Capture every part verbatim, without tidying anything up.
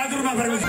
Atur ma parmusik.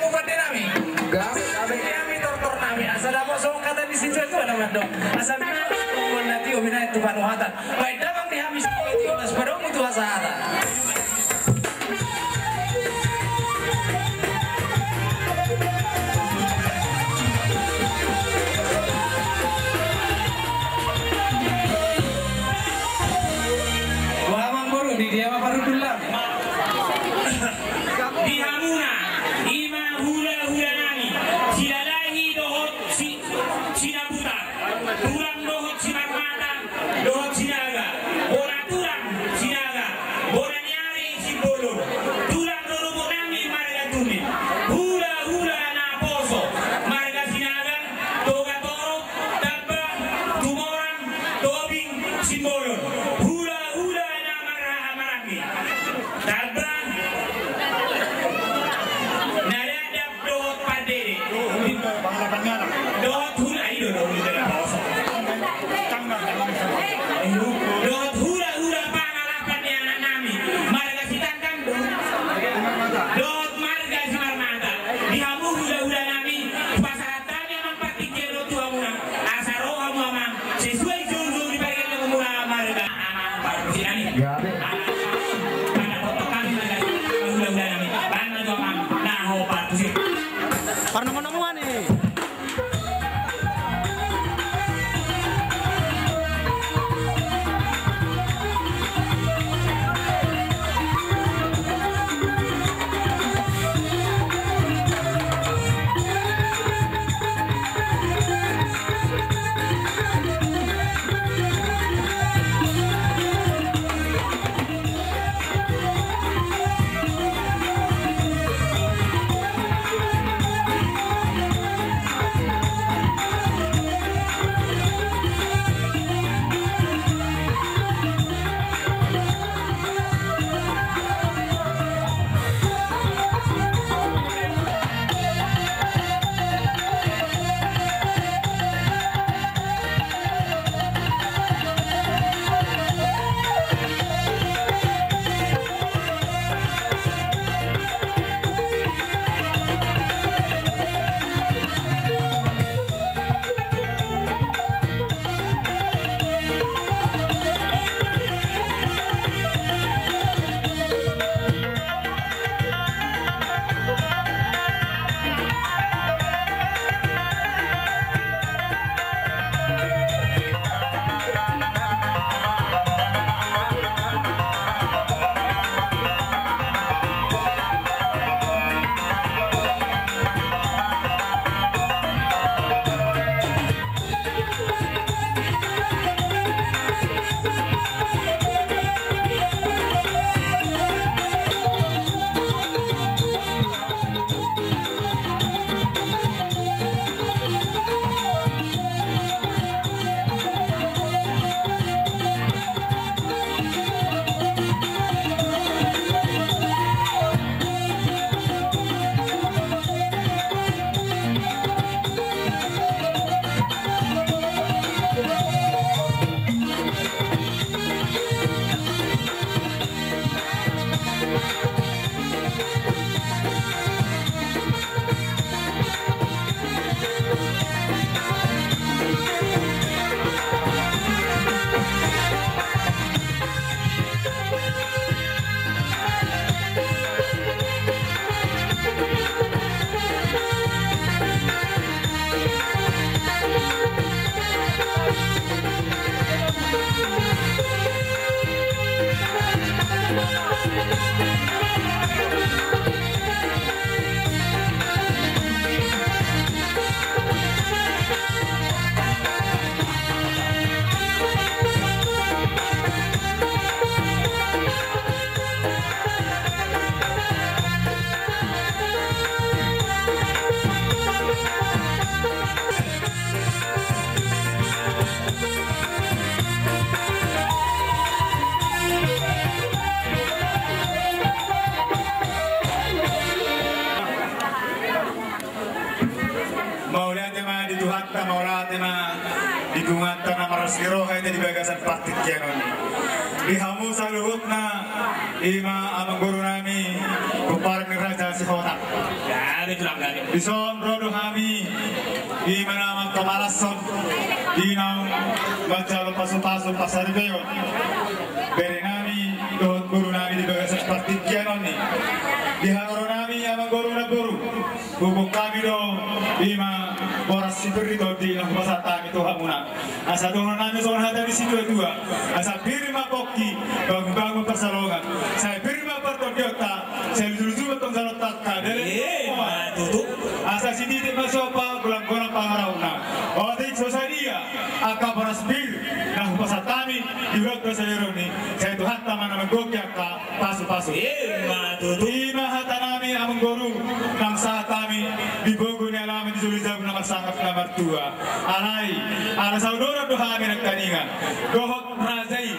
Mupande nami. Gas. Hami tortor nami asa dapot songon hata ni situa-tua na mandok. Asa mangona tio binaen tu panuhatan. Baen damang di hami situa-tua las padomu tu hasahatan. Parnomo-nomoan i. Mauliate ma di Tuhanta, mauliate ma di Tuhanta na marlas ni roha hita di bagasan partingkian on. Di hamu saluhutna, i ma amangboru nami, pomparan ni Raja Sihotar. Dison ro do hami, i ma na mangkamalashon, i naung manjalo pasupasu pasaripeon bere nami dohot boru nami di bagasan partingkian on i. Di haroro nami amangboru, namboru, huboan hami do i ma boras sipir ni tondi na hupasahat hami tu hamuna. Asa dohonon nami songon hata ni situatua: Asa pir ma pongki, bangunbangun pansalongan. Sai pir ma partondionta, sai lujuluju ma tonggalonta. Kadele. Eh, ma tutu. Asa sititi ma siompa, golanggolang pangarahutna. Otik so sadia angka boras pir na hupasahat hami di ulaonta sadari on i, sai Tuhanta ma na manggohi angka pasupasu. Eh, ma tutu. I ma hata nami amangboru, naung sahat hami di pogu ni alaman di jolo ni jabu na marsangap na martua. Alai ala saudara do hami nangkaningan dohot raja i,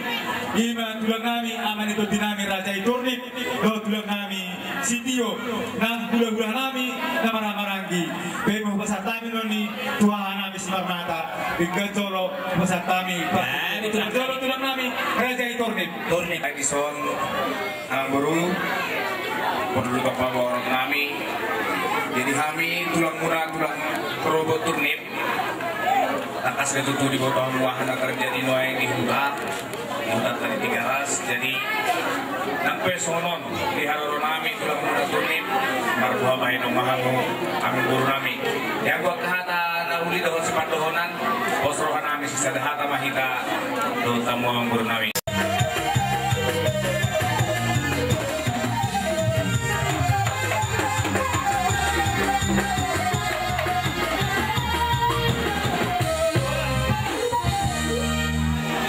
i ma tulang nami, ama ni tondi nami, Raja i Turnip, dohot tulang nami Sitio, nang hulahula nami na marhahamaranggi. Baen ma hupasahat hami non i tu haha nami Simarmata. Denggan jolo hupasahat hami. Baen jolo tulang nami, Raja i Turnip. Turnip. Dison, amangboru, porlu tong paboa nami. Jadi hami tulangmuna, tulang Robo Turnip. Tangkas do tutu diboto hamu aha na terjadi nuaeng di huta, di huta tadi Tigaras. Jadi nang pe songon on di haroro nami, tulangmuna Turnip, marboha ma Nunga hamu amangboru nami. Ia angka hata na uli dohot sipandohonan, pos roha nami sisada hata ma hita dohot hamu amangboru nami.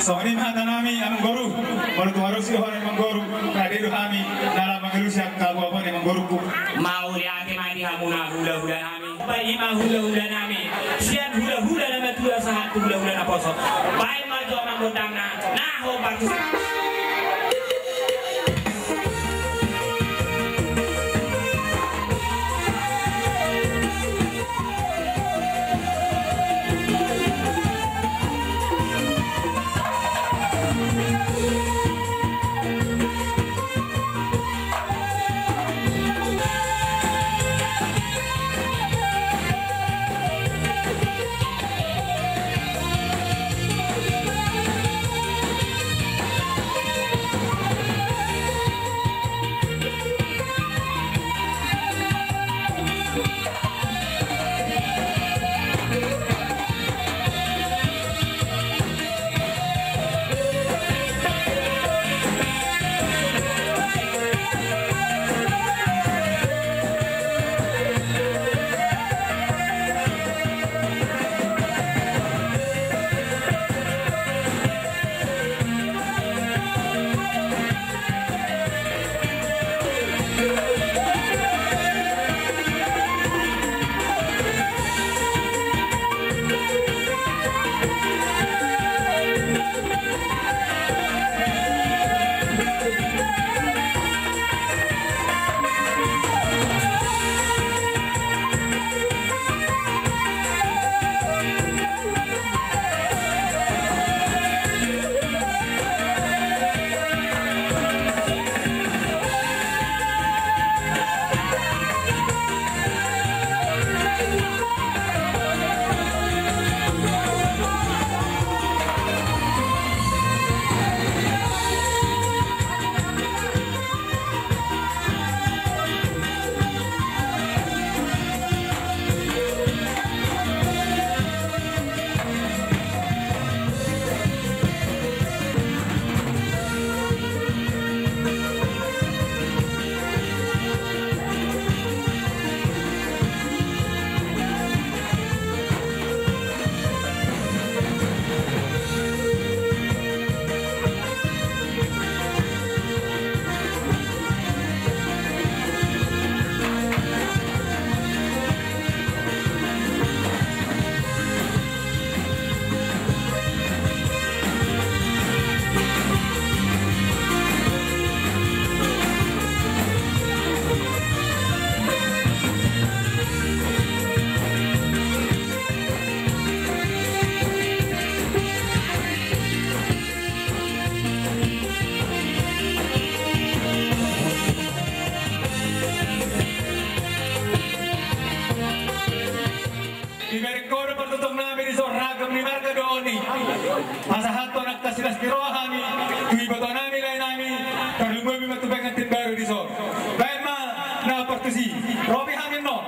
Songon i ma hata nami amangboru, molo tung adong sidohonon ni amangboru, rade do hami na laho mangalusi angka boaboa ni amangboruku. Mauliate ma di hamuna hulahula nami. Baen ma hulahula nami sian hulahula na matua sahat tu hulahula naposo. Baen ma jo amang gondangna na hombar tu. Dibereng ho do partuturon nami dison, ragam ni marga do on i. Pasahathon angka silas ni roha nami tu iboto nami, lae nami, tarlumobi ma tu pengantin baru dison. Baen ma na partusi, ro pe hami annon.